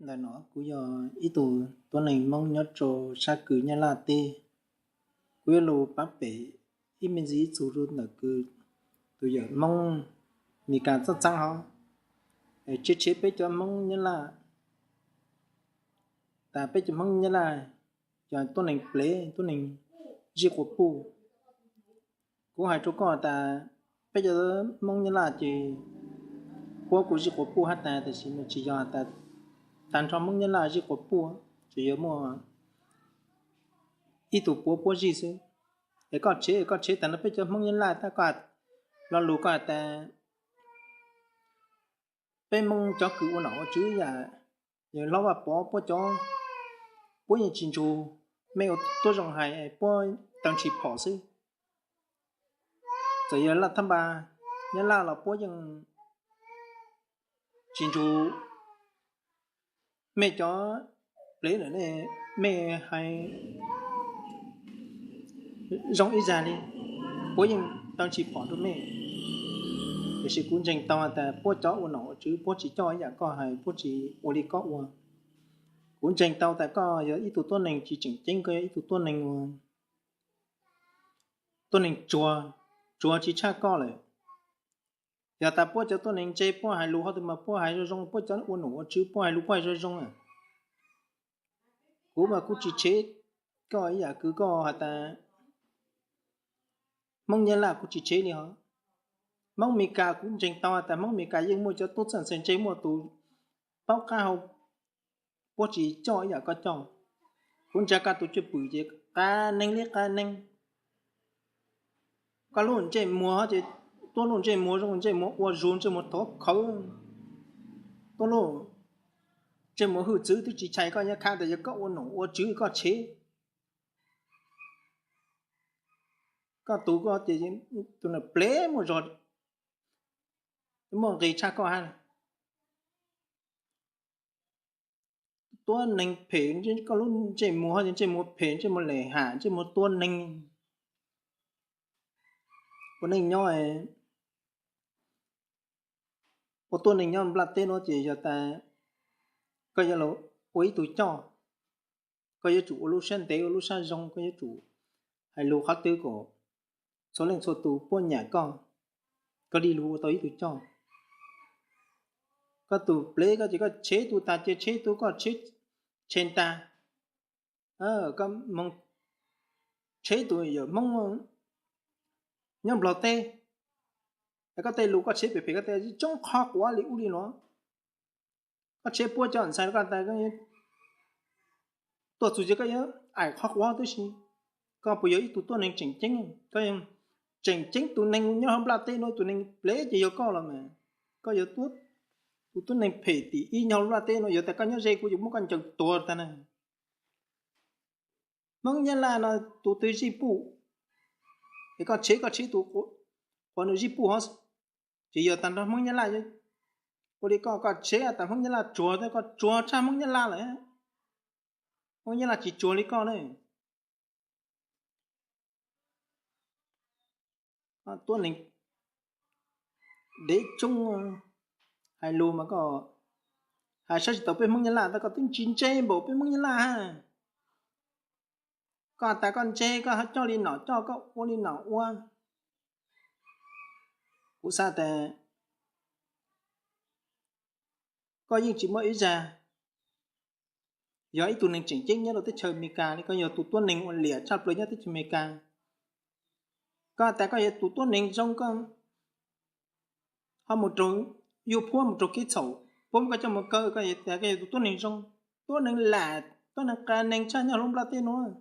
Ntawm no kuv yog ib tug tuab neeg Hmoob nyob rau sab kws Nyab Laj teb. Kuv yuav lug pab pem ib me ntsis ib txug rau ntawm kws tus yawm Hmoob Mes Kas txaaj txaab hov, tseb tseb peb cov Hmoob Nyab Laj, tas peb cov Hmoob Nyab Laj yog tuab neeg plev, tuab neeg zij quas puj. Kuv hais rau koj tas peb cov Hmoob Nyab Laj ces puab kuj zij quas puj hab tas, tab sis mas tsis yog tas tag nrho Hmoob Nyab Laj zij quas puj, tsuas yog muaj ib tug puab puab zij xwb. Es koj tseb, koj tseb tas no peb cov Hmoob Nyab Laj tab koj lo lus koj has tas peb Hmoob cov kws ua nom ua tswv yam yawg Hlob Vaj Pov puab cov, puab yeej tsis ntsug mej ua tuab zoo hais, puab taw ntshis phom xwb. Txawm yog Laj Thab Npas Nyab Laj los puab yeej tsis ntsug mej cov plev lawm ne, mej hais zoo ib zag li, puab yeej taw ntshis phom rau mej. Tiam sis kuv ntseeg tau tas puab cov ua nom ua tswv puab tsis coj ib yam koj hais, puab tsis ua li koj ua. Kuv ntseeg tau tas koj yog ib tug tuab neeg tsis tseem ceeb, koj yog ib tug tuab neeg ua, tuab neeg tsuag, tsuag tsis tshaj koj lawm. Yog tas puab cov tuab neeg ntse puab hais lus qhov twg mas puab hais zoo zoo, puab cov ua nom ua tswv puab hais lus puab hais zoo zoo. Kuv mas kuv tsis tshev koj ib yam kws koj has tas Hmoob Nyab Laj, kuv tsis tshev li hos. Hmoob Mes Kas kuv ntseeg tau tas Hmoob Mes Kas yeej muaj cov tub txawj ntxhais ntse, muaj tus paub qab hau, puab tsis coj ib yam koj coj. Kuv ntsia koj tus cwj pwm ces qab neeg li qab neeg. Koj lub ntsej muag ces tuab lub ntsej muag zoo, ntsej muag ua zug, ntsej muag thov khawv, tuab lub ntsej muag hwj txwv twb tsis chais koj, nyob khav tas yog koj ua nom ua tswv koj tshev. Koj tus koj ces tus plev muaj zog, muaj nqis tshaj koj hab. Tuab neeg phem, koj lub ntsej muag ho ntsej muag phem, ntsej muag lem ham, ntsej muag tuab neeg. Ua neej nyob, ua tuab neeg nyob nplaj teb nuav ces yog tas koj yuav los ua ib tug coj, koj yuav tsum ua lub sab ntev ua lub sab zoo, koj yuav tsum hais lus qhov twg kom txhua leej txhua tus puab nyam koj, koj li lug ua tau ib tug coj. Koj tus plev koj ces koj tshev tus tas ces tshev tus, koj tshev tshee tas, koj moog tshev tus yawm Hmoob nyob Nplog teb, koj tej lus koj tshev phem phem, koj tej tsoob qhov quav li ub li nuav. Koj tshev puab cov ntxhais koj tas tuaj txug ces koj yuav aim qhov quav tib si. Koj puas yog ib tug tuab neeg tseem ceeb? Koj tseem ceeb tus neeg nyob hauv nplaj teb nuav, tus neeg plev ces yog koj los mas. Koj yog tus tuab neeg phem tim ib nyob hauv nplaj teb nuav, yog tas koj nyob ze kuv yuav muab koj ncaws tuag tag na. Hmoob Nyab Laj no tus twg zij puj, es koj tshev koj tshev tus qhuav nws zij puj hov, ces yog tag nrho Hmoob Nyab Laj. Ua li koj, koj tshev tas Hmoob Nyab Laj tsuag, koj tsuag tshaj Hmoob Nyab Laj lawm. Hmoob Nyab Laj tsis tsuag li koj ne. Tuab neeg dev tsoob, hais lus mas koj hais saib tsis taus peb Hmoob Nyab Laj, tab koj twb tsis ntse npaum peb Hmoob Nyab Laj hab. Koj tas koj ntse, koj coj li nom coj, koj ua li nom ua. Kuv xav tas koj yeej tsis muaj ib zag yog ib tug neeg tseem ceeb nyob rau teb chaws Amelikas li. Koj yog tus tuab neeg ua liam tshaj plaws nyob teb chaws Amelikas. Koj tas koj yog tus tuab neeg zoo, koj ho mus raug, yug puab mus raug kev txhaum, puab muab koj coj mus kaw, koj tas koj yog tus tuab neeg zoo, tuab neeg lam, tuab neeg qias neeg tshaj nyob hauv lub nplaj teb nuav.